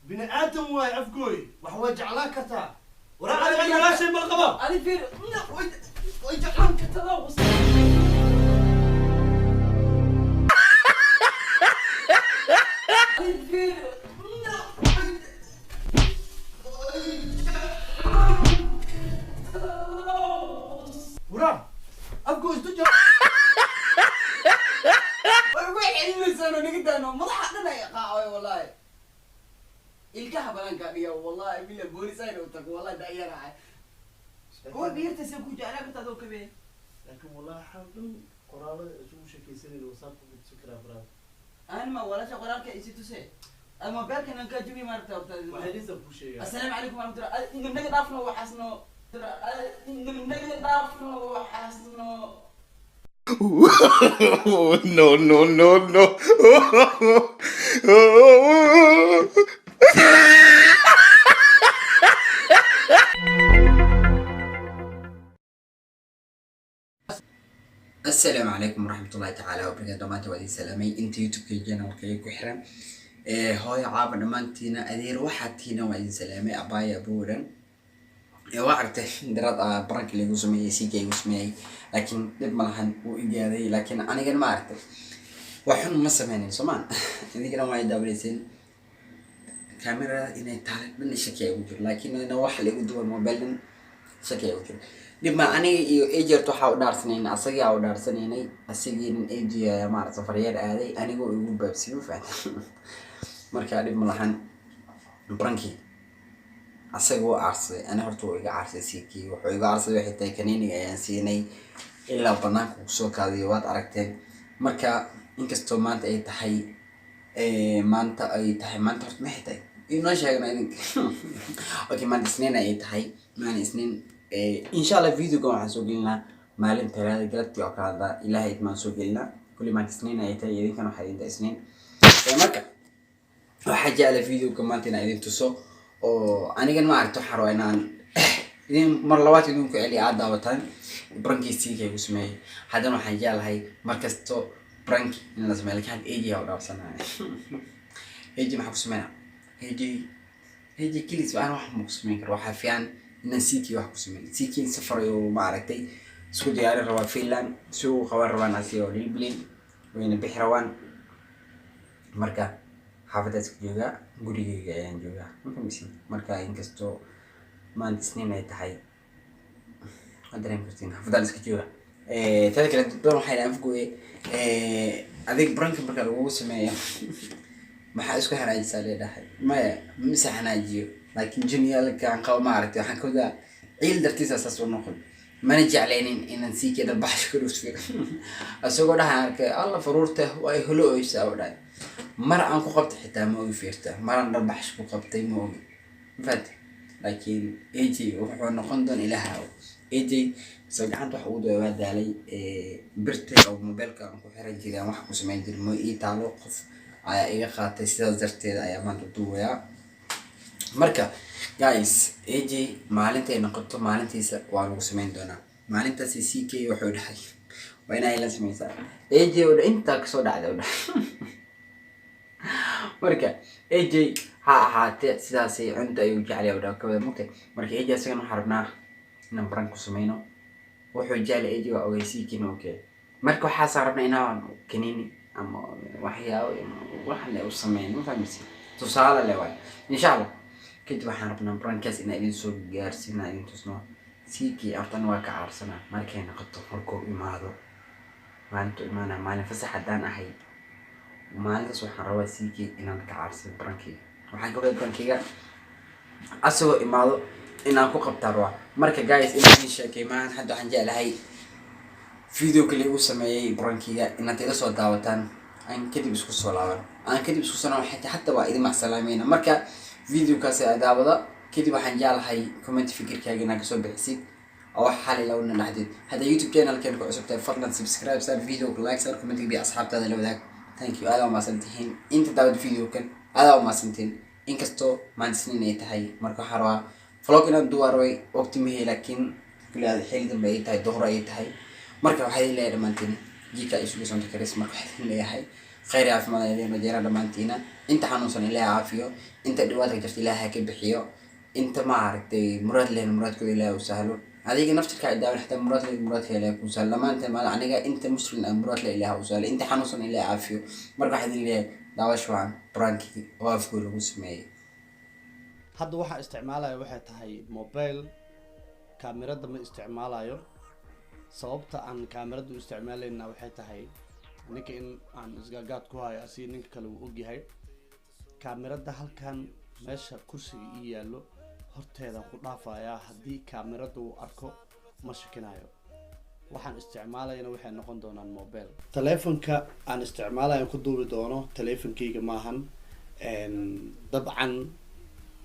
Bini aadam waay, Afgooy, wax waa jeclaan kartaa. Waraa, adiga walaashay mal qabo. Adi fiir, way jeclaan kartaa. Adi fiir. Waraa, Afgooy, isduja. Way celinaysaano, naga daano, madaxa dhan ay qaacay. Wallahi ilkaha banaanka dhiga, wallahi bila boolis ayna u tago, wallahi da'yarahay waa biyarta se ku jeclaa karta adoo kabee. Laakiin wallahi xal dhan qoraalada isugu sheekaysanayna WhatsAppka ku tusi karaa, brother. Anima walaasha qoraalka isi tuse, mobilkan aan kaa jabi maaragta horta. Waxay dhisa kuu sheegaa. Assalaamu calaykum waraxmatullah. Naga dhaafno waxaasno, naga dhaafno waxaasno. No, no, no, no. Asalaamu calaykum waraxmatullahi tacaala wabarakaatu. Dhammaantiin waa idin salaamay inta YouTube-ka channelkayga ku xiran. Hooyo caaba dhammaantiina, adeer waxaa tiina waa idin salaamay, abaaya abuuran. Waa aragtay daraad ah prank-i lagu sameeyey, CK igu sameeyey, laakiin dhib ma lahan, wuu igaaday. Laakiin anigan ma aragtay, wax xun ma sameynin soomaan. Idinkana waa daawaneyseen kamerada inay taale dhan shaki ay ugu jiro, laakiin ina wax la igu duwan mobile dhan shaki ay ugu jiro. Dhib ma, aniga iyo agent waxaa u dhaarsanaynay, asagii aa u dhaarsanaynay, asagii nin AJ ayaa maarata safaryeer aaday, anigoo igu baabsiyo fahamtay. Marka dhib ma lahan, prank-i asaga wuu aarsaday, ani horta wuu iga aarsaday. CK wuxuu iga aarsaday waxay tahay kaniiniga ayaan siinay ilaa banaanka kusoo kaadiyo, waad aragteen. Marka inkastoo maanta ay tahay, maanta ay tahay, maanta horta maxay tahay inoo sheegna idinka? Okay, maanta Isniin ay tahay, maalin Isniin. Insha Allah videogan waxaan soo gelinaa maalin Talaada galabtii oo kale, hadda Ilaahay idmaan soo gelinaa. Kulli maanta Isniin ay tahay, idinkana waxaa idin tahay Isniin. Marka waxaa jecla videoga maanta inaan idin tuso oo anigan ma aragto, waxaan rabaa inaan idin mar labaad idinku celiya aad daawataan prank-ii CK ku sameeyey. Haddana waxaan jeclahay mar kasto prank in la sameeyo, lakin hadda AJ aa u dhaafsanaya. AJ maxaa ku sameynaa? AJ, AJ kelis aan wax ma ku sameyn karo. Waxaa fiican inaan CK wax ku sameyn. CK safar ayuu ma aragtay isku diyaarin rabaa Finland si uu qaban rabaan asiga oo Lilblin wayna bixi rabaan. Marka xaafaddaas ka joogaa, gurigeyga ayaan joogaa, ma fahmaysin? Marka inkastoo maanta Isniin ay tahay, waad dareemi kartiin xaafadaan iska jooga. Tada kale dad badan waxay dhahaan, "Afgooye, adig prank-a marka lagugu sameeyo maxaa isku xanaajisaa?" Leedhahay maya, mise xanaajiyo, laakiin jinyaalkaan qabo ma aragtay, waxaan ka wadaa ciil dartiisa saas u noqon. Mana jeclaynin inaan sii keeda baxsho ka dhufto isagoo dhahan arkay, "Alla faruurta waa ay holo oysaa," oo dhahay. Mar aan ku qabtay xitaa ma ogi, fiirta maraan dharbaxsh ku qabtay ma ogi, mafahante? Laakiin AJ wuxuu noqon doona Ilaaha og. AJ soo gacanta wax ugu daba waa daalay. Birta oo mobilka aan ku xiran jiray aan wax ku samayn jiray ma ii taalo, qof ayaa iga qaatay, sidaas darteed ayaa maanta duubayaa. Marka guys, AJ maalintay noqoto maalintiisa waa lagu samayn doonaa. Maalintaasi CK wuxuu dhahay waa inaa ila samaysaa AJ oo intaa kasoo dhacday u dhahay. Marka AJ ha ahaatee sidaasay cunta ayuu jeclaya u dhaha kawada mugtay. Marka AJ asagana waxaan rabnaa inaan prank ku sameyno. Wuxuu jeclay AJ waa ogay, CK-na okay. Marka waxaasaan rabnaa inaan kaniini ama waxyaabo wax le u sameyno, ma fahmaysi? Tusaale le waay. Insha Allah kadib waxaan rabnaa prank-aas inaan idin soo gaarsiin, inaan idin tusno. CK hortan waa ka caarsanaa markay noqoto, markuu imaado maalintuu imaanaya, maalin fasax haddaan ahay, maalintaas waxaan rabaa CK inaan ka caarsano prank-iga. Waxaan ka wadaa prank-iga asagoo imaado inaan ku qabtaa rabaa. Marka guys, inaan idin sheekay maahan. Hadda waxaan jeclahay video kale igu sameeyey prank-iga inaad ila soo daawataan, aan kadib isku soo laaban, aan kadib isku soo laaban xitaa xataa waa idin macsalaamayna. Marka videokaasi aa daawada, kadib waxaan jeclahay comment fikirkaaga inaad kasoo bixisid oo wax xali lawna dhaxdid. Hadda YouTube channelkeena ku cusub tahay, fadlan subscribe saar, videoga like saar, commentiga bi asxaabtaada la wadaag. Thank you, aad umahadsan tihiin inta daawad videokan, aad umahadsantihiin. Inkastoo maanta Isniin ay tahay, marka waxaan rabaa vlog inaan duwaa rabay waqti mahey, laakiin kulli aad xili dambe ay tahay, duhur ay tahay. Marka waxaa idin leeyahay dhammaantiin jika ay isugu sonta karis. Marka waxaa idin leeyahay Khayr iyo caafimaad ayaan idin rajeynaa dhammaantiina. Inta xanuunsan Ilaahay caafiyo, inta dhibaata jirta Ilaahay ha ka bixiyo, inta maaragtay muraad lehna muraadkooda Ilaahay u sahlo. Adiga naftirkaa i daawan xitaa muraad leh, muraadka Ilaahay kuu sahlo. Dhammaanteen maal aniga inta muslim ah muraad leh Ilaahay u sahlo, inta xanuunsan Ilaahay caafiyo. Marka waxaa idin leeyahay daawasho wacan prankii oo Afgooye lagu sameeyey. Hadda waxaa isticmaalaya waxay tahay mobile, kaamirada ma isticmaalayo. Sababta aan kaamirada u isticmaalayna waxay tahay ninka in aan isgaagaad ku hayo, asiga ninka kale uu ogyahay. Kaamirada halkan meesha kursiga ii yaallo horteedaan ku dhaafayaa. Haddii kaamirada uu arko ma shakinayo. Waxaan isticmaalayana waxay noqon doonaan mobile. Taleefonka aan isticmaalayo ku duubi doono taleefonkeyga maahan. Dabcan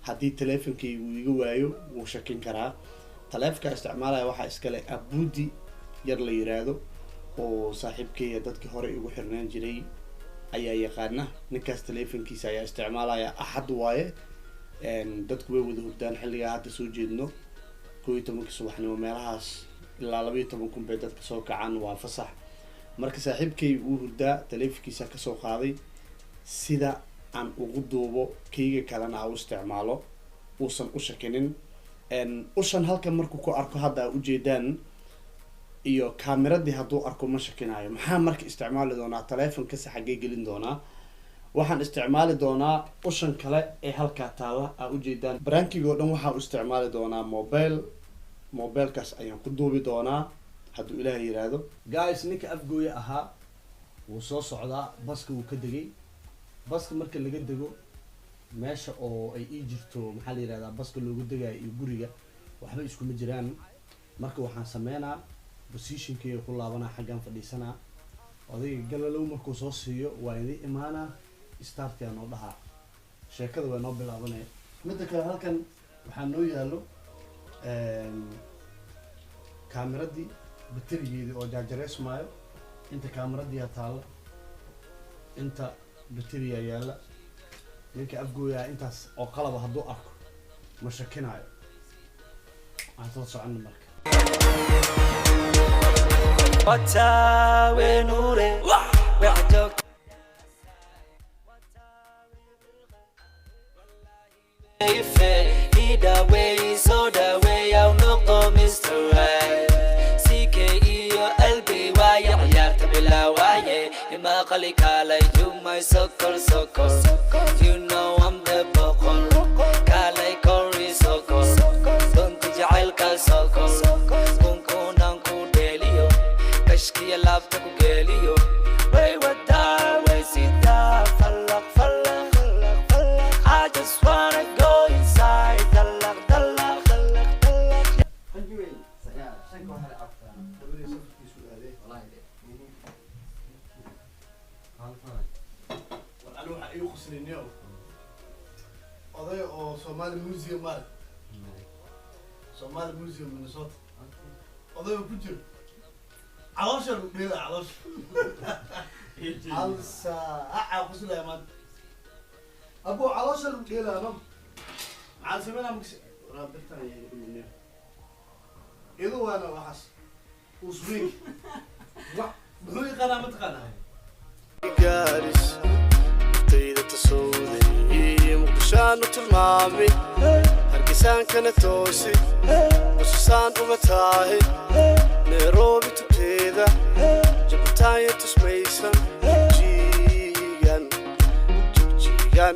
haddii taleefonkeyga uu iga waayo wuu shakin karaa. Taleefonka isticmaalaya waxaa iskale Abudi yar la yiraahdo oo saaxiibkeyga dadkii hore igu xirnaan jiray ayaa yaqaana. Ninkaas taleefonkiisa ayaa isticmaalaya. Axad waaye, dadku way wada hurdaan xilligaa hadda soo jeedno, 11-kii subaxnimo meelahaas ilaa 12 kun bay dadka soo kacaan, waa fasax. Marka saaxiibkay wuu hurdaa, taleefonkiisa kasoo qaaday sida aan ugu duubo, kayga kalena ha u isticmaalo uusan u shakinin. Ushan halkan markuu ku arko hadda aa ujeedaan iyo kaamiradii hadduu arko ma shakinayo. Maxaa marka isticmaali doonaa? Taleefonkasi xaggee gelin doonaa? Waxaan isticmaali doonaa ushan kale ee halkaa taalla aa ujeedaan. Prankigoo dhan waxaa u isticmaali doonaa mobile. Mobilekaas ayaan ku duubi doonaa hadduu Ilaahay yiraahdo. Guys, ninka Afgooye ahaa wuu soo socdaa, baska wuu ka degay. Baska marka laga dego meesha oo ay ii jirto, maxaa la yihahdaa, baska loogu degayo iyo guriga waxba iskuma jiraan. Marka waxaan sameynaa positionkeyga ku laabanaa, xaggaan fadhiisanaa. Odayga galalow markuu soo siiyo waa idin imaanaa, startia noo dhahaa, sheekada waa noo bilaabanaya. Midda kale, halkan waxaa noo yaallo kaamiradii baterigeedii oo jaajareysmaayo. Inta kaamiradiyaa taalla, inta bateriyaa yaalla. Ninka Afgooyaa intaas oo qalaba hadduu arko ma shakinaayo. Waxaan soo soconna marka. Watawe nure waxjoog ife idawey soo dhaweeyaw noqdo Mr. Right CK iyo LB waaye ciyaarta bilaawaye imaqali kaalay, you my sokor sokor, you know I'm the boqor, kaalay kori sokor, doonta jacaylka sokor, kunkunan ku dheeliyo, kashkiya laabta ku geeliyo, way wadaa way sidaa falaq falaq. I just wanna go inside dalaq dalaq dalaq dalaq. Qalbi shanka waxaa la cabtaa. Labadii safarkiisu aaday. Wallahi. War ani waxaa iigu qoslayniyo oday oo Somali Museum maarag, Somali Museum Minnesota, oday oo ku jiro caloosha lagu dheela, caloosha hal saaca qoslaya maanta. Abo caloosha lagu dheelaa no, maxaa sameynaa? Makse waraa birtan ayay dhuminiyo idu waana waxaas usweyn wax muxuu yaqaanaa mataqaanaa? Gaaris naftayda tasowday, Muqdishaan u tilmaamay, Hargeysaankana toosi, Qususaan uga taahay, Nairobi tubteeda, Jabutaanya tusmaysan, Jigan Jigjigan.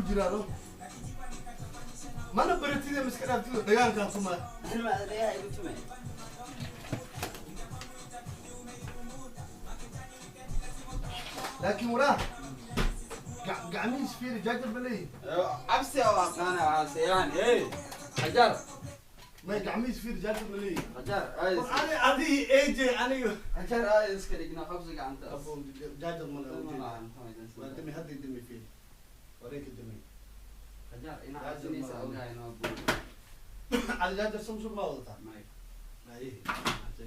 Jiraano mana baratide miska dhaaftido dagaalkaan kuma. Laakiin waraa gacmihiis fiiri, jaajar ba leeyihi. Cabsi oo aqaana waxaaseyaan hey xajar. Ma gacmihiis fiir jaajar ma leeyihi. Qajaar aad War ani adi AJ aniga. Qajaar aad iska dhigna qabsi gacantaas. Abo jaajar ma leeyahay. Waa dami hadda dami fiir. Wareegka dami. Qajaar ina cabsinaysa ogahay noo buu. Cali jaajar Samsung ma wadataa? May. Aye.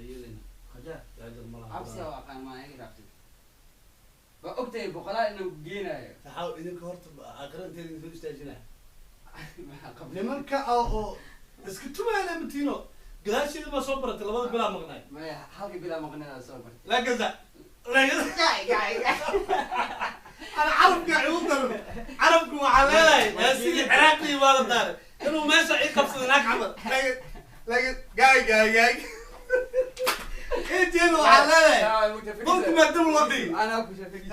Yeelina. Qajaar jaajar ma laha. Cabsi waa aqaan ma iga dhaaftay. Waa ogtahay boqolaal inuu geenayo. Taxaw idinka horta aakhira inteeda idin soo istaajinaya. Maxaa qabtay? Nimanka oo iska tumaayna matiino. Gadaasheeda ma soo baratay labada bilaa maqnaay. Maya halka bilaa maqnadaa soo bartay. La gaza. La gaza. Gaay gaay gaay. أنا عربك عيون عربك وعلي يا سيدي عراقي ولا دار إنه ماشي يقفز هناك عمل لكن جاي جاي جاي إيه جينو علي ممكن ما تدم لطي أنا أكو شافك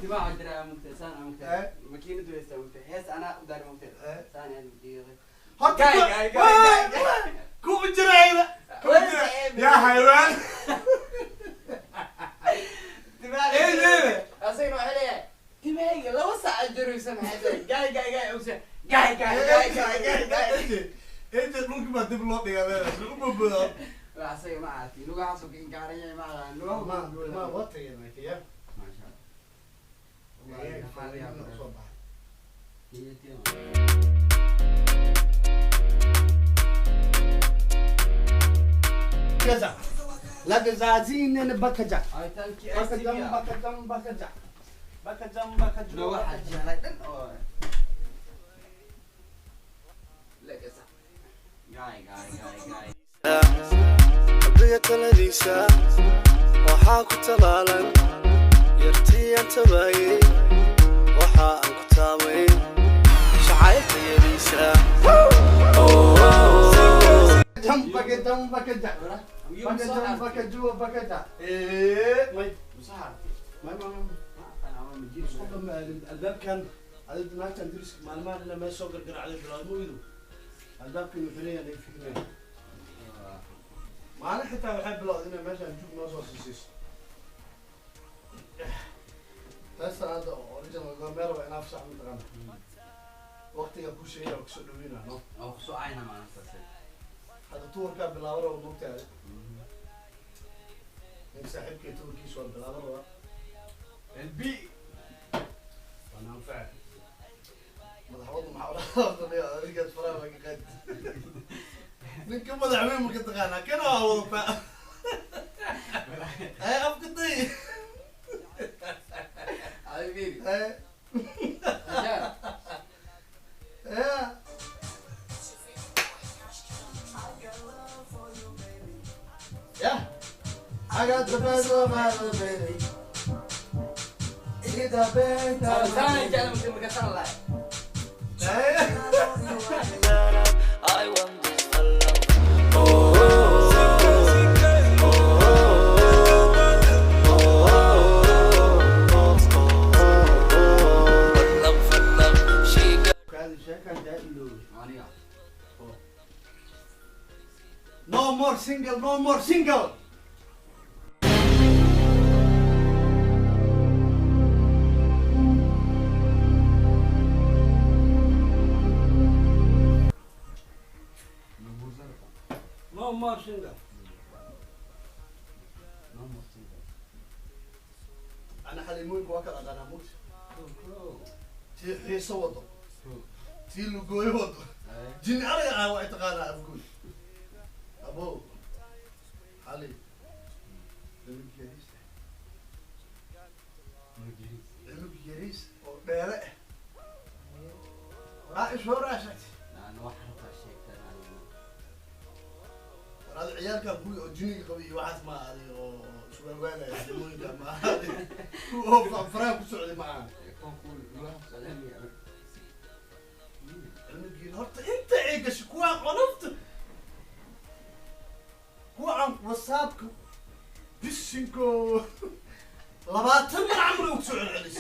تباع درا ممتاز أنا ممتاز ماكينة دويسة ممتاز هس أنا دار ممتاز ثاني أنا بدي جاي جاي جاي كوب الجرايدة كوب الجرايدة يا حيوان إيه جينو أصير عليه تباعي لو ساعة جرو سمح جاي جاي جاي أوسع جاي جاي جاي جاي جاي جاي إنت ممكن ما تدم لطي يا باشا أصير ما عرفتي لو عصب إن كارية ما لو ما وطي يا ما شاء الله كذا لا كذا بكجا بكجا بكجا بكجا بكجا بكجا لو واحد جهلك لا كذا جاي جاي جاي جاي قضية taladiisa waxaa ku talaalan yartii aan tabaayay waxa aan ku taamay shacaylka yadiisa. بكجا بكجا بكجا بكجا بكجا إيه ما ما ما الباب كان عدد ما كان درس ما لما سوق قرع على البلاد مو يدو الباب كان حريه اللي فينا ما انا حتى بحب بلاد هنا ماشي نشوف ما صوص سيس بس هذا اوريجينال كاميرا وانا في صاحب متغنى وقتي اكو شيء او كسو دوينا نو او كسو عينا مع نفسك هذا تور كان بالعبره ومقتع من صاحبك تور كيس بالعبره البي انا انفع مدحوض محاولة رجعت فراغ قد ninka madaxweyne ma ka taqaanaa kana waa wadataa ay afka day حبيبي Yeah, I got the best of my baby. It's the best. I want this for love. Oh, oh, oh, oh, for love, she got. No more single, no more single. No more single. No more single. أنا حليمون بواكل أنا موت. تي حيصة وضع. تي لقوي وضع. جن أنا وعتقانا أقول. أبو علي. لم يجريس. لم يجريس. شو راشت؟ أنا واحد شيء هذا عيالك أبوي جني قوي واحد ما هذه شو بقول أنا ما هذه هو فراغ سعودي معاه. أنت إيش كوا قلبت كوا عم وصابك بسينكو لباتن من عمري وكسوع العليس.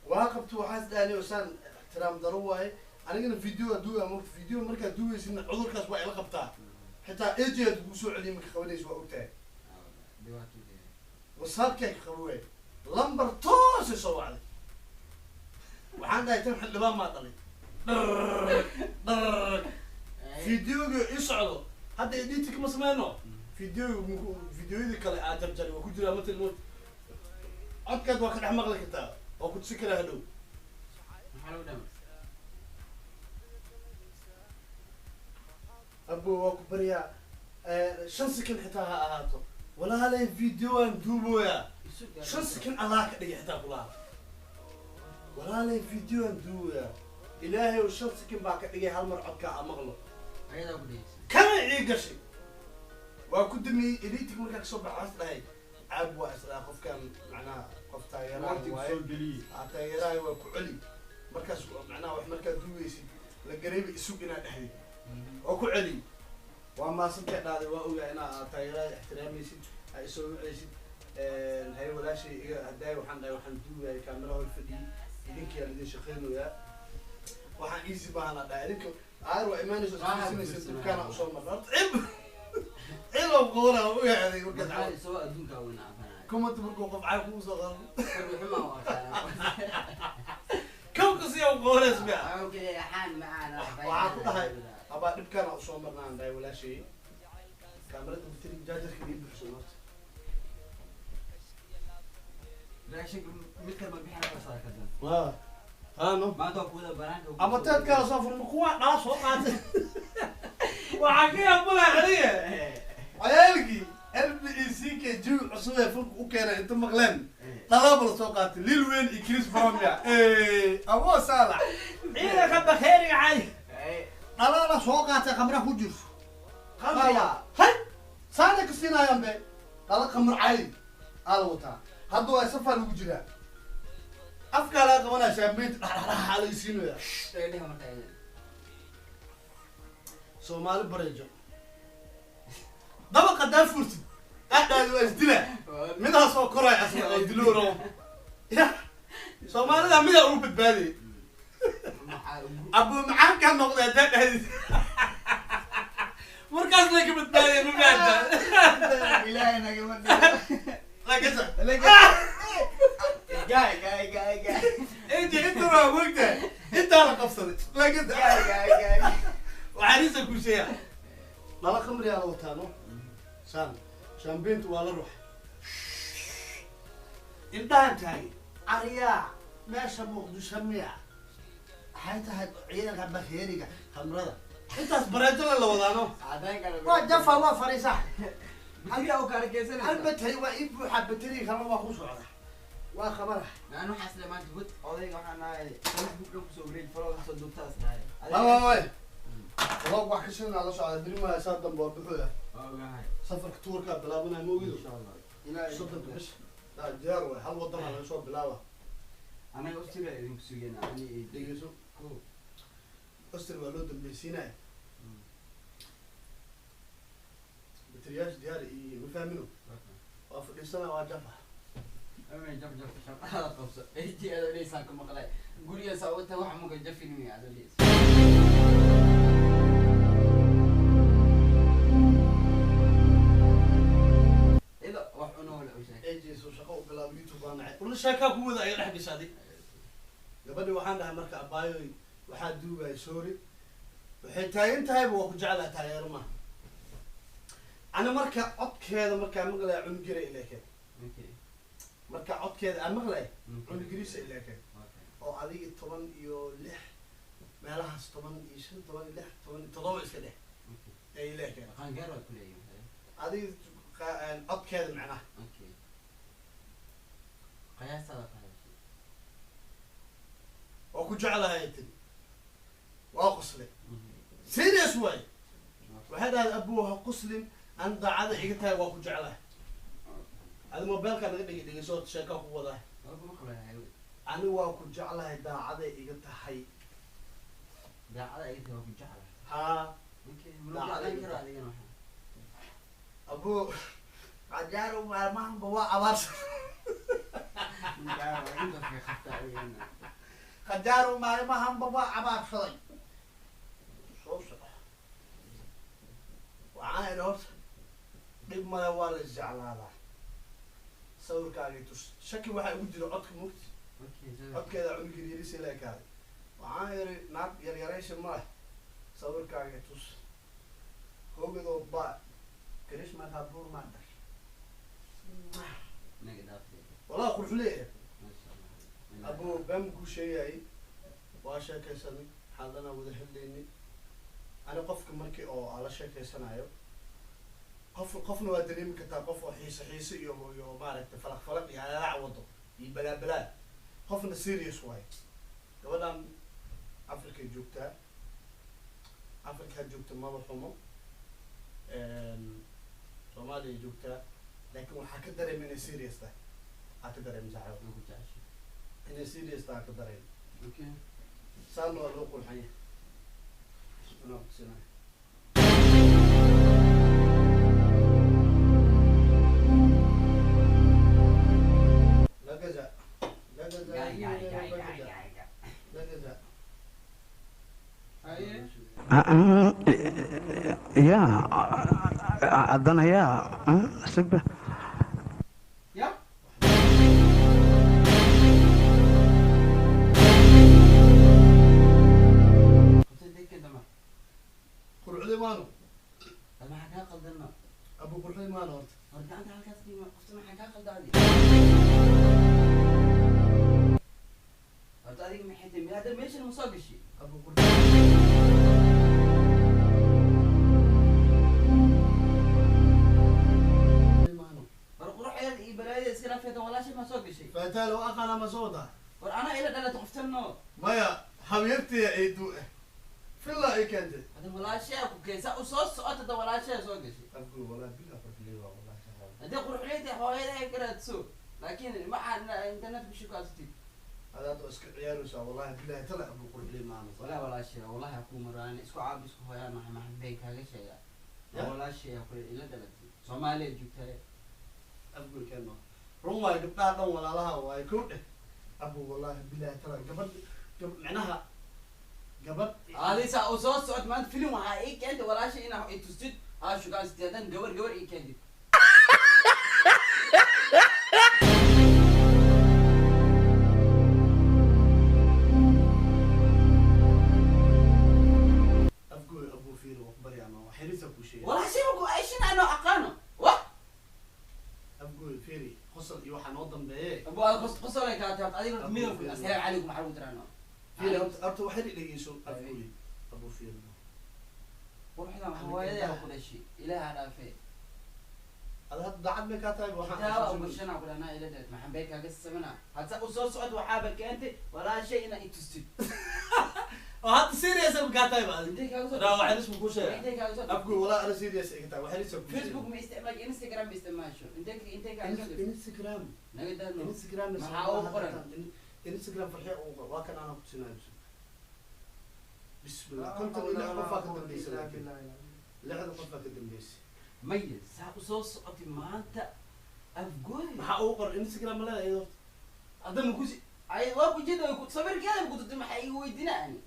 واقفت وحاسد أنا وسان احترام ضروري أنا قلنا فيديو أدوي أمر فيديو مركز أدوي سن عذر كاس وعي لقبتها. حتى أجي أدوسوا علي من خوانيش وقتها. وصار كيك خوي لمبر توس يسوى علي. وعندها يتم حل ما طلي. در در. Videoga ii socdo hadda editing ma sameyno. Videoga videoyadii kale aa jarjaray waa ku jiraa matal mood. Codkaad waa ka dhex maqli kartaa, waa ku tusi karaa hadhow. Maxaa lagu dhama? Abo, waa ku baryaa, 5 second xitaa ha ahaato. Walaalay, videoan duubooyaa, 5 second Allah ka dhigay xitaa kulaha. Walaalay, videoan duuboyaa, Ilaahay uu 5 second baa ka dhigay, hal mar codkaa a maqlo. Ayadaa ku dhegeysa. Kana ii gashay, waa ku damiyey editing. Markaa kasoo baxa waxaas dhahay caab waa isdhaha qofkan, macnaha qof taageeraha waaye. Aa, taageeraha waa ku celi markaas, macnaha wax markaa duugaysid la gareeba isug inaad dhexdid waa ku celi. Waa maasantay dhahday, waa ogaa inaa taageeraha ixtiraamaysid, aa isoo wacaysid. Hay walaashay, iga hadaay waxaan dhahay waxaan duugayay kaamera hor fadhiyey, idinkiyaa lidin shaqaynayaa, waxaan easy baahana dhahay idinka aar waa imaanaysa, isfiirsanaysa, dibkaana usoo marna horta cib cilow qoona u yaaday markaas. Maxaa isagoo adduunka weyn cabanaya? Comment markuu qof cay kugu soo qoro. Qalbi xumaa u arkaa. Kawka siya u qorays miya? Waxuu ka yahay xaan macaan ah. Waxaan ku dhahay abaa dhibkaana usoo marnaan dhahay walaashay, kaamarada bateri jaajarka ii buuxsan horta. Raashinka mid kale ma bixin kara saakadan. Waa ano. Maanta waa kuwada banaanka. Ama teedkaa soo furma kuwa dhaa soo qaatay. Waxaa ka yaabulaa aniga cayaalkii LBECK jawi cusub ee fulka u keenay inta maqleen dhalaaba la soo qaatay, Lil Wayne iyo Chris Brown ya aboo saalax ciidanka bakeeriga cali dhalaala soo qaatay, khamra ku jirto. Khamriga? Hay saana ka siinaayaan be dhala khamr cali aa la wataa. Hadda waa safar lagu jiraa, afkaa laga qabanaya, shaambeynta dhexdhexdhexa laga siinaya. Dheedheha marka ayada. Soomaali bareejo dabaqa daa furtid adhaadi waa isdila, midaas oo koray asna oo dilooro ya Soomaalida midaa ugu badbaadiyay. Maxaa ugu Abu macaankaa noqday haddaa dhahdid markaas lay ka badbaadiyay, ma fahamta? Ilaahay nagama dhigo. Lagasa. Gaay gaay gaay gaay. Inta inta waa mogtahay, intaa la qabsaday lagasa. Gaay gaay gaay. Waxaanisa ku sheeya lala khamriyaa la wataa no saan shaambeyntu waa la ruux indhahan tahay ariyaa meesha Muqdisho miya? Waxay tahay ciidanka bakeeriga khamrada intaas bareejo la wadaano. Cadaan kale. Waa jafa, waa fariisa. Adiga u kala keensanaysa. Hal bateri waa ii buuxa, bateri kalena waa ku socda, waa qabana. Aan waxaas le maanta gud odayga waxaan ahay Facebook dhan kusoo wareej follow kasoo duubtaas dhahay. Wa wa way vlog wax ka shidnaa la socda beri maayo, saa dambe waa buxuya. Waa ogahay. Safarka tuurkaa bilaabanaya, ma ogido? Insha Allah. Ilaahay 30-ka bisha daa diyaar waay, hal wadanaa laga soo bilaaba. Anaga Austria idinku sugayna ani iyo Dhegeyso, Austria waa loo dambeysiinaya. Bateriyaasha diyaar iyo ma fahmino, waa fadhiisana, waa jafa. Amay jaf jaf shaqada qabso. Intii aad dheysaan ka maqlay. Guriga saa u tahay wax muga jafin miya aad dheys. Ida wax cuno wala u sheeg. AJ soo shaqo u bilaabo YouTube baa nacay urna sheekaa ku wada ayaa dhex gashaday gabadhi. Waxaan dhahay marka abaayoy waxaa duugaya, sorry, waxay taagan tahayba waa ku jeclaha taageero maaha. Ana marka codkeeda markaa maqlaya cunugire ilaakeed. Marka codkeeda aan maqlaya cunugiriisa ilaakeed. Oo adiga 16 meelahaas, 15, 16, 17 iska dheh ee ilaakeed. Qaangaar waa ku leeyahay. Adiga codkeeda macnaha. Okay. Qiyaastaada qaadashay. Waa ku jeclahay tiri, waa qoslay, serious waay. Waxay dhahday abuu ha qoslin, an daacada iga tahay, waa ku jeclahay. Adi mobilka naga dhigi dhigayso sheeka ku wadaa. Waa kuma qablahay. Ani waa ku jeclahay, daacaday iga tahay. Daacada ay tahay waa ku jeclahay. Haa. Okay. Ma lagu jeclaan karo adigana waxaa. Abuu qajaaro maalmahanba waa abaarsan. Gaar waa inta fiiqata adigana. Qajaaro maalmahanba waa abaarsaday. Soo soco, waxaan idhi horta dhib male, waa la isjeclaadaa. Sawirkaagay tus, shaki waxaa igu jira codka mugti. Okay. Codkeeda cunugii yarisay la ekaaday. Waxaan idhi naag yaryaraysi ma leh, sawirkaagay tus. Hoogadoo baa karishma kabuur maa dhashay. Naga dhaafay. Wallahi qurxuley. Maasha Allah. Abo baan kuu sheegayay, waa sheekaysanay, xaaladana wada hadlaynay. Ani qofka markii oo aan la sheekaysanayo, qof qofna waa dareemi kartaa, qof oo xiise xiise iyo maaragtay falaq falaq iyo halaac wado iyo balaa balaa, qofna serious waaye. Gabadhan Africa joogtaa, Africa joogta, maba xumo. Soomaaliya joogtaa, laakiin waxaa ka dareema inay serious tahay. Waxaa ka dareema, saaxiib, Waan ku jeceshay. inay serious tahay ka dareema. Okay. Saana waa loo qurxan yahay. Anaa kutusinaya. Lagaza lagaza. Gaay gaay gaay gaay lagaza gaay gaay. Lagaza. Haye. Ya haddana yaa sugba. Ya. Qabtay dadka dama. Qurxday maano. Hal maxaa kaa qaldanno? Abu, qurxday maano horta. Hor gacanta halkaas dhigma, qofta maxaa kaa qalda adi? Horta adiga maxay tahay? Hadda meeshan ma soo gashay? Abu, qurxday maano. War quruxdeeda iyo balaayada iska dhaafeeda, walaashay ma soo gashay? Faataal oo aqaana ma soo wadaa. War anaa ila dhalata qoftanno. Maya, habyartiya eedu eh villa ay keentay. Hadda walaashay ku keensa u soo socota, da walaashay soo gashay. Abku, wallahi billah qurxday waa, wallahi saaxiib. Haddii quruxleyd hooyada ay karaadso, laakiin maxaa internet ku shukaansatid? Hadaad oo iska ciyaaraysaa, wallahi billahi tala, abu, qurxday maano. Wallahi walaashay, wallahi ku maraan isku caab isku hooyaan, maxay maxay been kaaga sheegaa? Ya. Walaashay ku ila dhalatay, Soomaaliya joogtay. Abku keeno run waayo, gabdhaha dhan walaalaha waayo, kow dheh. Abu, wallahi billahi tala, gabadh micnaha gabadh. Adi saa u soo socot maanta film waxaa ii keentay walaashay inaa i tustid aa shukaansatid, haddana gabar gabar ii keentid. Afgooy, abu, fiir waa ku baryaa, waa xiriisa kuu sheegay. Walaashay ma ku ayshin anoo aqaano wah. Afgooy, fiiri, qosol iyo waxaa noo dambeeye. Abu, aad qos qosolay kaa taabta adiga horta midabku assalaamu calaykum maxaa lagu tiraano? Fiiri, horta horta waxay dhegeyso, afgooy, abu, fiiri. Quruxdan hooyadaa ku dhashay, ilaaha dhaafee. Ada hadda daacad may kaa tahay waxaan Kitaaba ugashanaa ku dhahnaa ila dheed, maxaan been kaaga samanaa? Hadda u soo socod waxaaba keentay walaashay inaa i tustid. Oo hadda serious ma kaa tahay ba? Intee kaaga soo Raa waxay isku kuu sheegay. Intee kaaga soo Afgooy, walaa ana serious iga tahay, waxay isku kuu sheegay. Facebook ma isticmaasho, Instagram ma isticmaasho, intee kaaga soo dirtay? Instagram. Naga daadno. Instagram. Maxaa ugu qoran? Instagram farxiya ugu qoran, waa kan anaa ku tusinayo. Bismillah, 56 qofaa ka dambeysay, laakiin lixda qofaa ka dambeysay. Maya, saa u soo socotay maanta, Afgooy. Maxaa ugu qoran Instagram ma leedahay iyadoo? Hadda ma kusi ay waa ku jeeda ku sawirkeeda ku tutay, maxaa iga weydiinaa ani?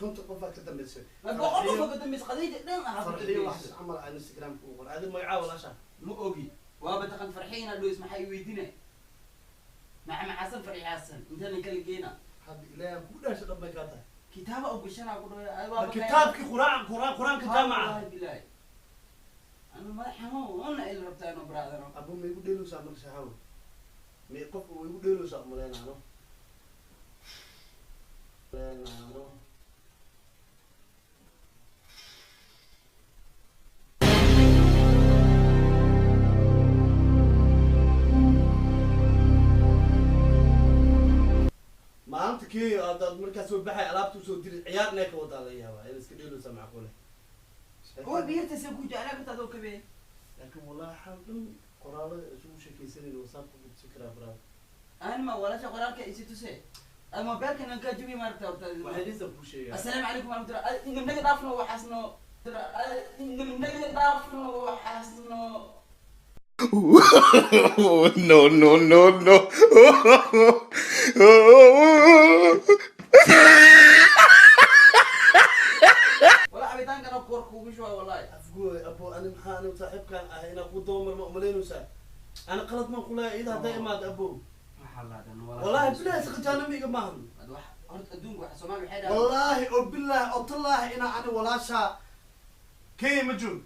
50 qofaa ka dambeysay. Ma 100 qof ka dambeysay, qadiija dhan ah ku Farxiyo wax dambeysay. Camal aan Instagram ugu qoran, adi magacaa walaasha. Ma ogi, waaba taqan farxiya inaad dhoweys, maxaa i weydiinaa? Maxamed Xasan, Farxi Xasan, inta kala geena. Hadda ilaahay ku dhaasha, dhan bay kaa tahay. Kitaaba u gashanaa ku dhawaay. Ma kitaabkii quraan quraan quraanka jaamaca? Wallahi billahi anu madax xanuun ila rabtaa inuu baraadano. Abu, ma igu dheeleysaa marka, saxaawo? Ma qof uu igu dheeleysaa umaleynaano maleynaano. Maanta kii hadaad markaa soo baxay alaabta usoo diri, ciyaar inay ka wadaa laga yaabaa, in iska dheeleysaa macquule. Kuwa biyarta ku jeclaa karta adoo kabee. Laakiin wallahi xaal dhan qoraalada isugu sheekaysanayna WhatsAppka ku tusi karaa, baraada. Aan ma walaasha qoraalka isi tuse mobilkan aan kaa jabi maaragta horta. Waxay dhisa kuu sheegaa. Assalaamu calaykum waraxmatullah, naga dhaafno waxaasno, naga dhaafno waxaasno. No, no, no, no. Wala cabitaankana koor kuugu shuba wallahi. Afgooy, abo, ani maxaa ani saaxiibkaan ahay inaa ku daba marma umalaynaysaa? Ana qalad maan kulahay iyada hadday imaado, abo. Waxaa laadan. Wallahi bilahi saqajaanimo iga maahan. Ad wax Horta adduunka waxa Soomaali waxay dhahaan. Wallaahi oo bilaahi oo tallaahi inaa ani walaashaa Kenya ma joogo,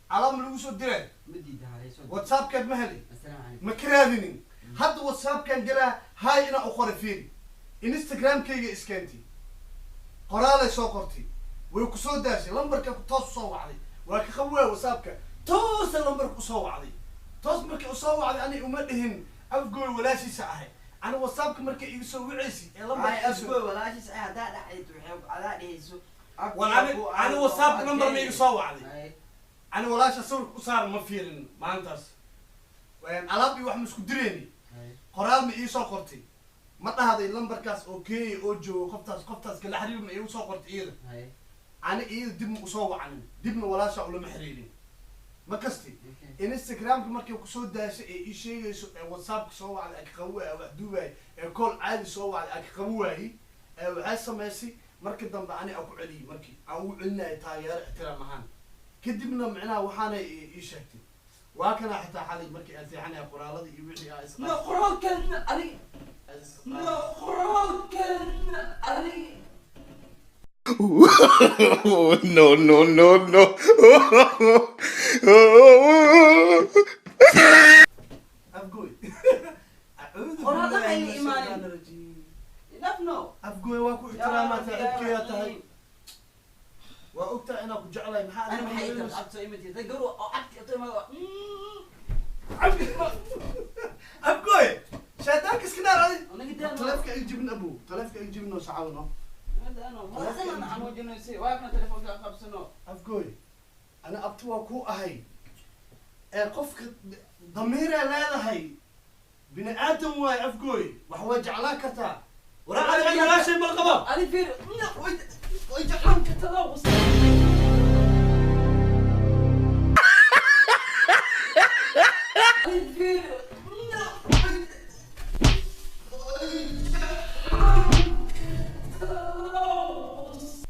alaab ma lagu soo diray. Ma diida halayso. WhatsAppkeed ma heli. Assalaamu calaykum. Ma ka raadinin. Hadda WhatsAppkan galaa, hay inaa u qoray. Fiiri, Instagramkayga iskeentay, qoraalay soo qortay, way kusoo daashay, lambarka toos usoo wacday, waa ka qabi waaya WhatsAppka, toosa lambarka usoo wacday. Toos markay usoo wacday, ani uma dhihin Afgooy walaashiisa ahay. Ani WhatsAppka markay iga soo wacaysi ee lambarka Ay iga soo Afgooy walaashiis ay haddaa dhacday, waxay adaa dhehayso. War ani WhatsApp number ma iga soo wacday. Ay. Ani walaasha sawirka u saaran ma fiirin maalintaas. Alaab iyo wax ma isku direyni. Ay. Qoraal ma iisoo qortay, ma dhahday lambarkaas oo Kenya oo joogo qoftaas, qoftaas kala xiriir, ma iigu soo qortay iyada? Ay. Ani iyada dib ma usoo wacanin, dibna walaasha ulama xiriirin, ma kasti. Okay. Instagramka markay kusoo daashay ee ii sheegayso ee WhatsAppka soo wacday aka qabi waayey, wax duubaay ee call caadi soo wacday aka qabi waayey, ee waxay samaysay markii dambe ani aan ku celiyey, markii aan ugu celinayay taageero ixtiraam ahaan. Kadibna micnaha waxaanay ii sheegtay, waa kana xitaa xalay markii aan seexanaya qoraaladii iyo wixii aa is No qoraalkan adig, no qoraalkan adig. No, no, no, no. Afgooy. Acuudu Qoraalada billahi ay min imaanin. shaytaani rajiim. Enough, no. Afgooy, waa ku ixtiraamaa, saaxiibkeeyaa tahay, waa ogtahay inaan ku jeclahay. Maxaa أنا adiga maxay malinaysa? inta abto imati dad garu oo agti abto imati. Afgooy, shaytaanka iska naar adi. Aniga daan. Taleefka ay jibin, abu, taleefka ay jibin oo sacaawno. Madaxana xanuujinaysa, waa kana telefoonka qabsano. Afgooy, ana abti waa ku ahay ee qofka damiiraa leedahay, bini aadam waaye. Afgooy, wax waa jeclaan kartaa. Waraa adiga walaashay mal qabo. Adi fiir, way jeclaan kartaa was. Adi fiir.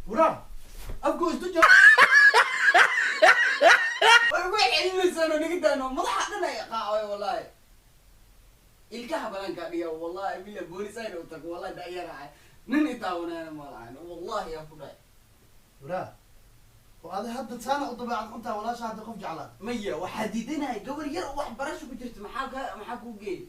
Waraa Afgooy, isduja. Way celinaysaa, niga daano, madaxa dhan ay qaacay wallahi. Ilkaha banaanka dhiga, wallahi bila boolis ayna u tago, wallahi da'yarahay nin itaawanayana ma lahayn, wallahi yaa ku dhahay. Waraa, oo adi hadda taana u dabeecad xuntaa, walaasha hadda qof jeclaa. Maya, waxaa diidanahay gabar yar oo wax barasho ku jirta. Maxaa ka maxaa kuu geeyay?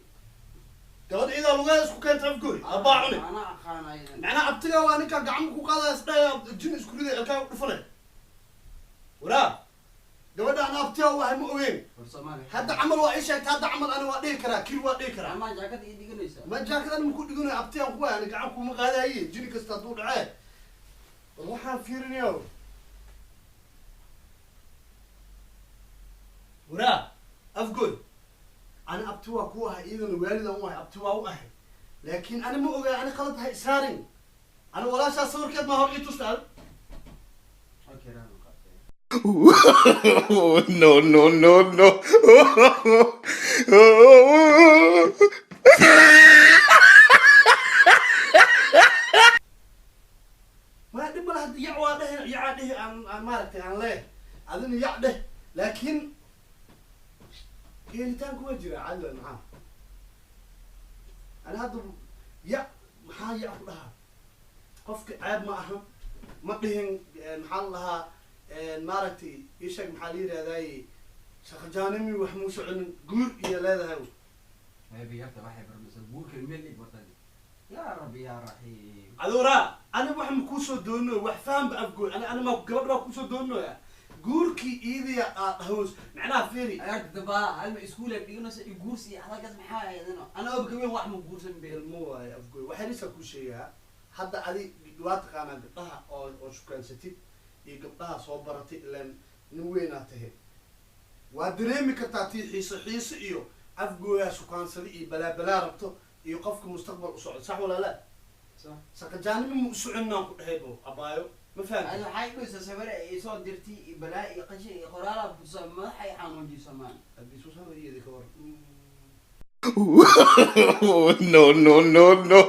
Gabadha idaa lugaha isku keenta, Afgooy, abbaa cuni. Anaa aqaana idan. Macnaha abtigaa waa ninkaa gacmo ku qaadaya, isdhaya jin isku riday, ilkaa ku dhufanay. Waraa, gabadha ana abtigaa wahay ma ogeyn. War Soomaali. Hadda camal waa ii sheegtay, hadda camal ani waa dhihi karaa, kir waa dhihi karaa. Amaa jaakad ii dhiganaysaa? Ma jaakadan ma ku dhiganayo, abtigaan ku wahay, ani gacan kuma qaadaye jini kasta hadduu dhacee. Bal waxaan fiirinayo. Waraa Afgoy, ani abti waa ku ahay, iyadana waalidan u ahay, abti waa u ahay, laakiin ani ma ogaa, ani qalad hay isaarin. Ani walaashaa sawirkeed maa hor ii tusta. Okay, raanu qaatay. No, no, no, no. Ma dhib mala hadda, yac waa dheh, yacaa dhehi, aan maaragtay aan leeh, adina yac dheh, laakiin helitaanku waa jira caadi waay. Maxaa ani hadda yac, maxaa yac ku dhahaa? Qofka ceeb ma aha, ma dhihin. Maxaa la dhahaa, maaragtay ii sheeg, maxaa la yidhahdaaye, shaqajaanimi wax muu soconin, guur iyo leedahay. Maybe yarta waxay barmaysaa guurkan meel dhig wartadi. Yaa Rabbi yaa Raxiim. Aduuraa, ani wax ma kuusoo dooninayo, wax fahanba. Afgooy, ani ma gabadh baa kuusoo dooninayaa guurkii iidaya aad haws macnaha fiiri. Yarta dabaa halma iskuul ay dhiganaysa iyo guursi iyo hadalkaas maxaa ayadana? Ana oba kaweyn wax ma guursan beel. Ilmo waaye, Afgooy, waxay nisa kuu sheegaa hadda adi waa taqaanaa gabdhaha oo shukaansatid iyo gabdhaha soo baratay, ilaan nin weynaa tahe, waa dareemi kartaa tii xiiso xiiso iyo Afgooyaa shukaansaday iyo balaa balaa rabto iyo qofka mustaqbal u socdo, sax walaalaa? Sax. Saqajaanimo ma u soconaan ku dhehaybo, abaayo, ma Adi fahamtid? waxay dhaysaa sawir ay soo dirtay iyo balaa iyo qashin iyo qoraalaha kutusaa, madaxa ay xanuujiso maan. Haddii soo sameeyay ka war. No, no, no, no.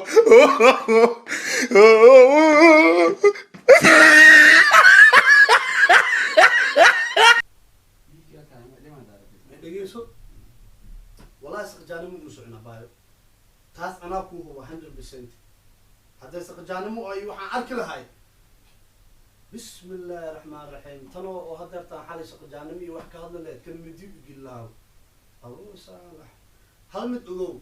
Dhiigga kaa dhiman daaratay. Ma dhegeyso, wallahi saqajaanimo uma socon, abaayo, taas anaa kuu hubo 100%. Hadday saqajaanimo ay waxaan arki lahay. Bismi illaahi raxmaan raxiim. Tanoo oo hadeertaan xalay saqajaanimo iyo wax ka hadli lahayd, kan midi ugilaaw Abuu Saalax, hal mid ogow.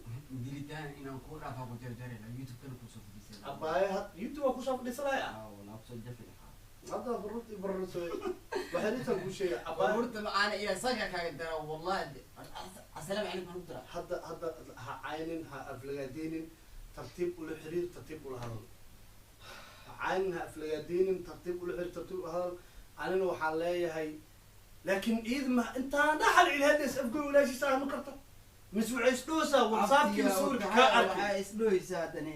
Dilitaan inaan kuu dhaafaa, ku jarjari lahaa, YouTube-kana kusoo fadhiisan. Abaaye, had YouTube waa kusoo fadhiisanaya. Aa, walaa kusoo jafi lahaa. Hadda farurti bararsoy, waxay intaan kuu sheegay, abaaye. Abuurta macaana iyo sanka kaaga dara, wallahi. Assalaamu calaykum aan ku dara. Hadda ha caynin, ha aflagaadeynin, tartiib ula xiriir, tartiib ula hadal. Ha caynin, ha aflagaadeynin, tartiib ula xiriir, tartiib ula hadal. Anina waxaan leeyahay, laakiin iid ma intaan dhaxal ilhadeys Afgoy walaashiisa ah ma karta, mise waxay isdhoosaa WhatsAppkii sawirka kaa arkay? Waxaa isdhoysaa haddane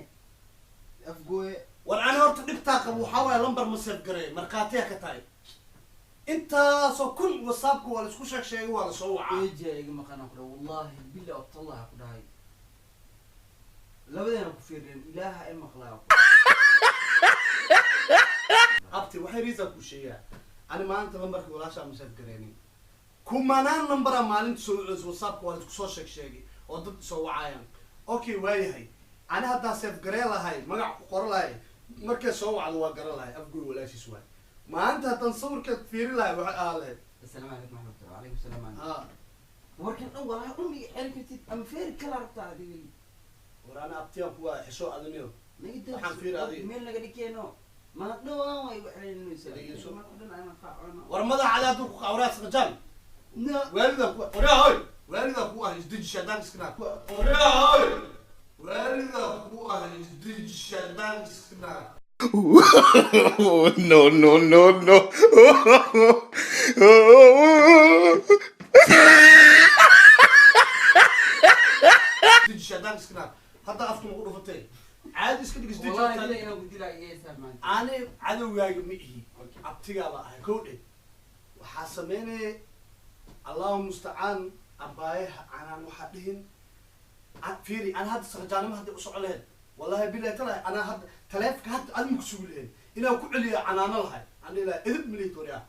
Afgooye. War ani horta dhibtaa qabo waxaa waaye lambar ma save gareey, markhaatiya ka tahay intaasoo kun WhatsAppka waa la isku sheeg sheegay, waa lasoo wacaa. Ejiya iga maqanaan ku dhahay, wallahi bila abtallaha ku dhahay, labadeena ku fiireen, ilaaha i maqlaa. Abti, waxay riisaa kuu sheegaa, ani maalinta lambarka walaashaa ma save gareynin. Kumanaan nambaraa maalinta soo waceys, WhatsAppka waa la isku soo sheeg sheegay oo dad soo wacayaan. Okay, waayahay, ani haddaa save garee lahay, magac ku qoro lahay, markay soo wacdo waa garan lahay Afgoy walaashiis waay. Maalinta haddaan sawirka fiiri lahay, waxay ahaa lahayd. Assalaamu calaykum waraxmatullah. Calaykum salaam. Ha. Warkan dhan walaa dhan iga xeri kartid ama feeri kala rabtaa adiga? War ana abtiyaan kuwa xisho adiniyo. Naga. Waxaan fiiri adiga. Meel naga dhikeeno ma dhawaan way igu xerinaysaa. Dhegeyso. Ma dhan ama qaacona. War madaxa cali hadduu ku qawraa saqajaan. No. Waalidaa ku oraa hoy, waalidaa ku ah, isdeji, shaydaan iska naar. Oraa hoy, waalidaa ku ah, isdeji, shaydaan iska naar. No, no, no, no. Isdeji, shaydaan iska naar. Hadda afku maku dhufatay, caadi iska dhig, isdeji. Wallahi bila inaan ku dilaa iga heesaa maanta. Ani cadowgaaga ma ihi, abtigaaba ahay. Kow dhe, waxaa sameynaya, Allahu mustacaan. Abaayaha anaan waxaa dhihin. Fiiri, ana hadda saqajaanimo hadday u soco lahayd, wallahi bilahi talahi, anaa hadda taleefka hadda adima kusugi lahayn inaan ku celiyo canaano lahay, aan dhihi lahay edib malihid. Waryaa,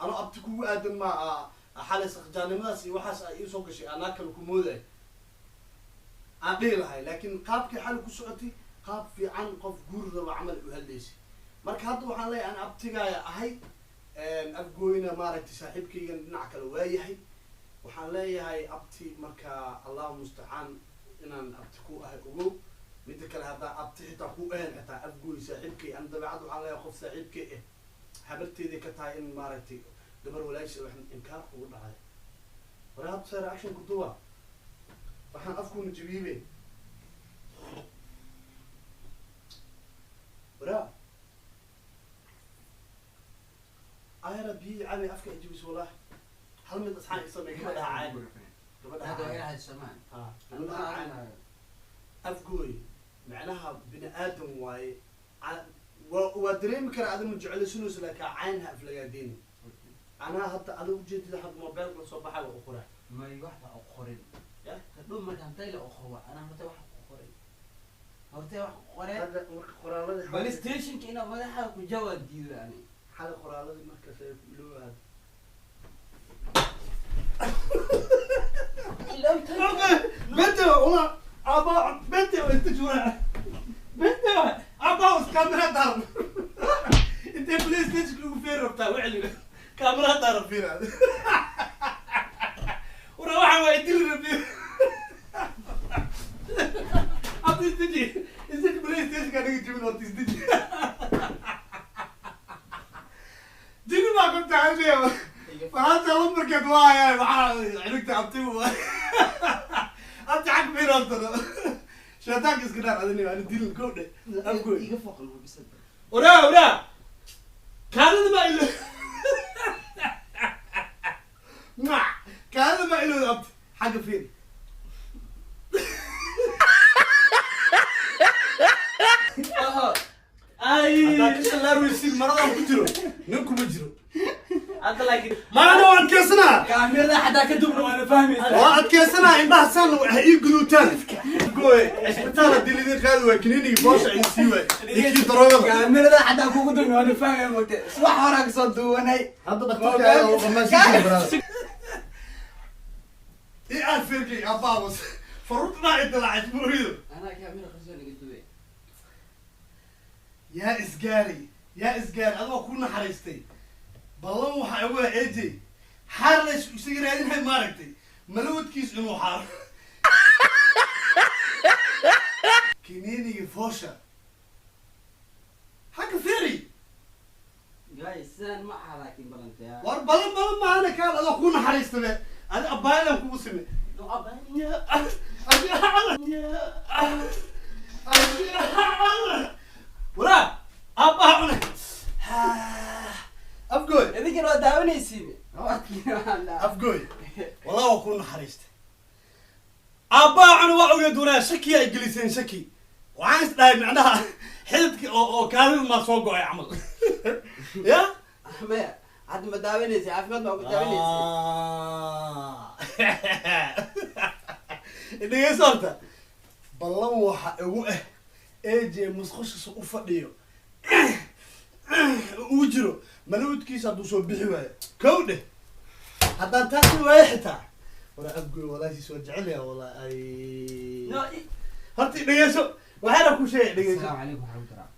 anoo abti kugu aadan ma xalay saqajaanimadaas iyo waxaas ay iisoo gashay, anaa kale ku mooday aan dhihi lahay. Laakiin qaabkii xali ku socotay, qaab fiican qof guur raba camal u hadlaysay. Marka hadda waxaan leeyahay, aan abtigaaya ahay, Afgooyna maaragtay saaxiibkaygan dhinac kale waayahay. Waxaan leeyahay abti, marka Allahu mustacaan, inaan abti ku ahay ogow. Midda kale, haddaa abti xitaa ku ahayn, xitaa Afgooy saaxiibkay, an dabeecad waxaan leeyahay qof saaxiibkay ah habarteeday ka tahay in maaragtay gabar walaasha wax inkaar kugu dhacay. War hadda sare action ku duwa, waxaan afkuuna jabiibe. Waraa ayara biyi cabi, afka ijibis. Wallahi hal mid asxaan isamay, gabadha cayn, gabadha Hadda waa cayn. ila hadashamaan. Ha, gabadha cayn. Afgooy macnaha bini aadam waaye. Waa dareemi karaa adima jeclaysanayso, laakiin cayn ha aflagaadeeni. Anaa hadda adiga ujeedida, hadda mobilka lasoo baxay waa u qoraa. May wax baa u qorin. Ya? Hadhow marka hantay la oqo, anaa hortay wax ku qoray, hortay wax ku qoreen. Hadda marka qoraaladii PlayStationka inaa madaxa ku jawaab diido ani. Xalay qoraaladii markaas ay ku iloobaad. Bente wala aba bente inta jooga, bente aba us kamera daaran, intee PlayStation lagu feeri rabtaa, wacli kamera daaran fiira. Wara waxa waa idil rabi. Abdi, isdeji, isdeji, PlayStation ka naga jibin horta, isdeji. Jini baa ku taxanaya waxaase lambarkeed waaya, waxaa cirigta abtigu abti xag fiirantana, shaytaanka iska dhaar adini ani dilin. Kow dhe, Afgoy. Iga foqan bisad. Oraa oraa, kaadada maa ilo ma kaadada maa ilowda. Abti, xagga fiir. Haddaa ka shallaarweysid, maradan ku jiro nin kuma jiro. Hadda laakiin Maana waa adkeysanaa. Kaamirada xataa ka dubna waana fahmaysaa. Waa adkeysanaa, indhaha saan ha ii guduutaan. Gooy cisbitaal haddii lidin qaadi waay, kiniinigii boosha ay sii waay iyo kii daroogada. Kaamirada xataa kugu dubna waana fahmaya, mogte subax horaa kasoo duwanay. Hadda dhaktarka ayaa oo dhammaan brother. Ii aad firkay abaabas faruurta dhaa idalaacay murido. Anaa kaamira qarsoon iga duway. Yaa isgaaray, yaa isgaaray, adoo ku naxariistay. Ballan waxaa igu ah AJ xaar la isaga raadinay, maaragtay, malawadkiis inuu xaaro kiniinigii foosha xagga fiiri. Guys, sidaan ma aha, laakiin balantaya. War balan balan maahane, kaan adoo ku naxariista be, adi abaayadan kugu sime. Waraa aabbaha cune afgooy. Idinkana waa daawanaysiin. Warkiina waxaan dhahaa. Afgooy, wallah waa kuu naxariistay. Aabbaha cune waa ogeed. Waraa shaki ay geliseen, shaki waxaan is dhahay macnaha xididka oo kaadida maa soo go'ay camal ya. Maya, hadda ma daawanaysi, caafimaad baa ku daawanaysi. Dhegeyso horta, ballan waxa igu ah AJ musqushiisa u fadhiyo uu jiro malawdkiisa hadduu soo bixi waayo, kow dheh. Haddaan taasi waayo xitaa, wara abgoy walaashiis waa jecel yaha walaa ay. No. Horta dhegeyso, waxaana ku sheegay, dhegeyso. Asalaamu calaykum waraxmatullahi.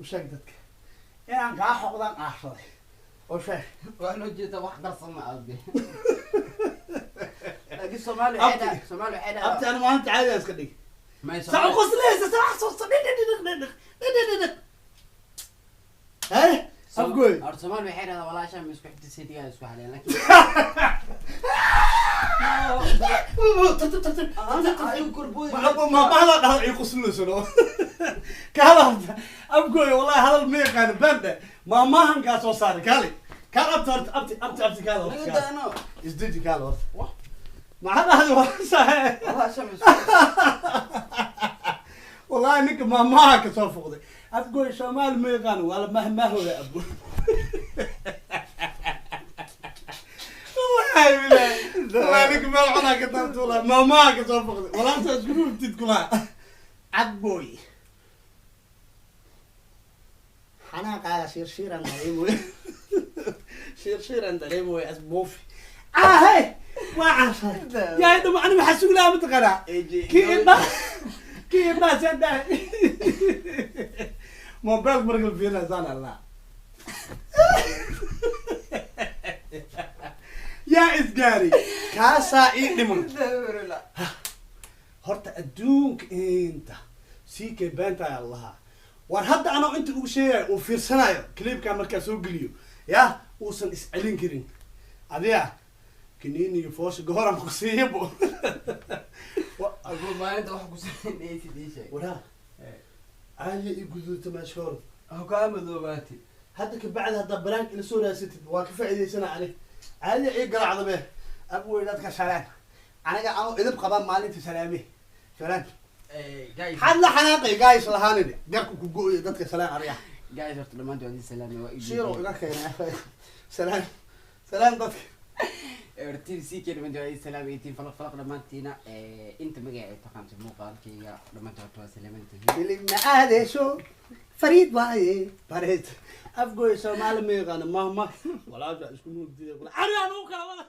U sheeg dadka inaan kaa xoqdaan aashaday oo sheeg. Waa loo jeeda, wax qarsan ma aad, laakiin Soomaali waxay Abti. dhahaa, Soomaali waxay dhahaa. Abti, ana maalinta caadiga iska dhig. May sac Soomaali qoslaysa sac soo dhig dhig dhig dhig dhig dhig dhig. Hey afgoy. Horta Soomaali waxay dhahdaa walaashaa ma isku xigta saydigaa isku haleen, laakiin Tartiib tartiib. Adigu korboodi. Ma bahda dhahda ay qoslayso no ka hadal afgoy, wallahi hadal ma yaqaano bande maamahan kaa soo saaray kaali kaan. Abti horta, abti abti abti kaali horta Naga kaali. daano. Isdeji kaali horta, maxaa dhahday waa Walaashaa ma isku wallahi ninka maamaha ka soo fuqday. Afgoy Soomaali ma yaqaano, waa la mahmaahooda afgoy. Wallahi bilahi, wallahi ninka meel cunaa ka taabtuula maamaha ka soo fuqday. Walaasha isku ruurtid kulaha cadboy xanaaqaaga shiirshiiran dareemoy, shiirshiiran dareemoy asbuufi ahe waa caashay yaa dhuma. Ani waxaa sugi lahaa mataqaanaa kii indha, kii indhaha saan dhahay mobile marka la fiirinayo saan allah yaa isgaari kaasaa ii dhiman. Horta adduunka inta sii kay beentaaya lahaa. War hadda anoo inta ugu sheegayo uu fiirsanayo clipkaa markaa soo geliyo ya uusan iscelin karin. Adiga kiniiniga foosha gohoran ku siiyabo. Abu maalinta wax ku sameynaysid ii sheeg. Waraa caadiya ii guduudta meesha hor. Kaa madoobaati. Hadda kabacdi haddaa banaanka ila soo raasatid waa ka faa'iidaysana. Ani caadiya ii garaacda be abwey dadka salaan aniga anoo idib qabaa maalinta salaame salaan. Guys. Xad la xanaaqay guys lahaanini garku ku go-yo dadka salaan aniga. Guys, horta dhammaantiin waa idin salaamay, waa ii shiirow iga keenay salaan salaan dadka. Hortiin sii kee dhammaantiin waa idin salaamay, intiin falaq falaq dhammaantiina, inta magaca ay taqaantay muuqaalkayga dhammaantiin horta waa salaamantihiin. Iligna aadeyso fariid waaye bareed afgoy Soomaali ma yaqaano mahma walaasha isku nuugdiya kula aniga anugu kala wada.